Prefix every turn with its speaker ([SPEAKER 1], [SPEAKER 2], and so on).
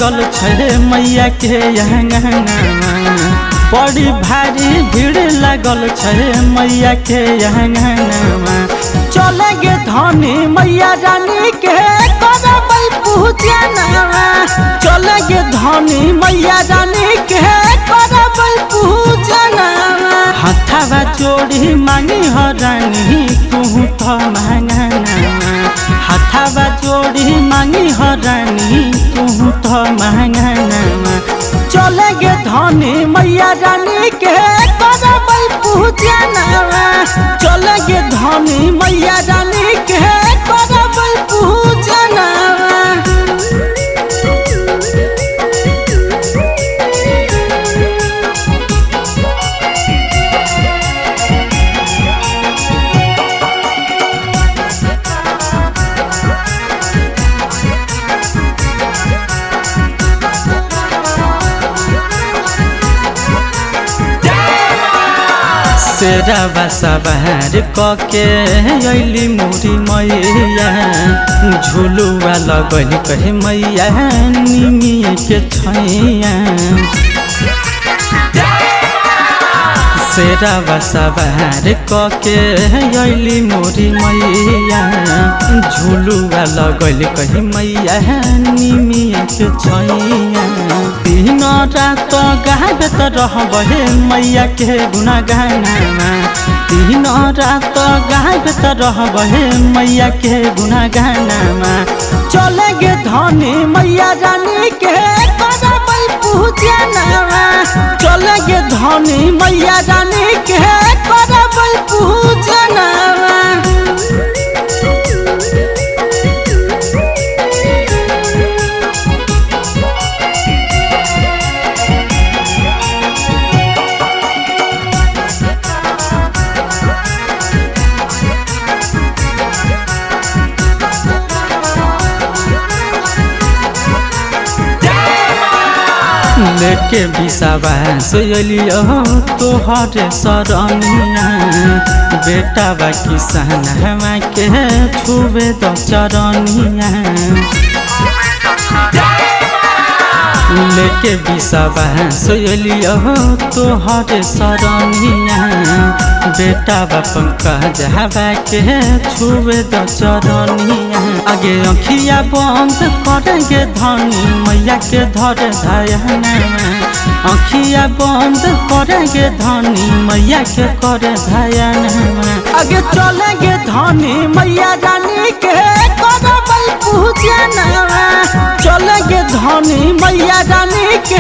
[SPEAKER 1] लागल छै मैया के अंगनामा, बड़ी भारी भीड़ लागल छै मैया के अंगनामा। चले गे धनी मैया रानी के करबै पूजनवा, चले गे धनी मैया रानी के करबै पूजनवा। हथवा चोरी मांगी हो रानी तू तो मांगना, हथवा चोरी मांगी हो रानी तू तो मांगना। चले गे धनी मैया रानी के करबै पूजनवा, चले गे धनी मैया रानी के करबै पूजनवा। शेरवा सवार कके अइली मोरी मैया, झुलुआ लगल कहे मैया निमिया के छैया। शेरवा सवार कके अइली मोरी मैया, झुलुआ लगल कहे मैया निमिया के छैया। दिन रात गाबे त रहबे मैया के गुना गानामा, दिन रात गाबे त रहबे मैया के गुना गानामा। चले गे धनी मैया रानी के करबै पूजनवा, चले गे धनी मैया रानी के करबै पूजनवा। लेके विश्वास अलियो तोहर शरणिया, बेटा बा किसान के छुबे द चरनिया। लेके विश्वास अलियो तोहर शरणिया, बेटा बा पंकज हवा के छुबे द चरनिया। आगे अखिया बंद करेंगे धनी मैया के धर धयना, अखिया बंद करेंगे धनी मैया के कर धयना। आगे चलेंगे धनी मैया रानी के करबै पूजनवा, चलेंगे धनी मैया रानी के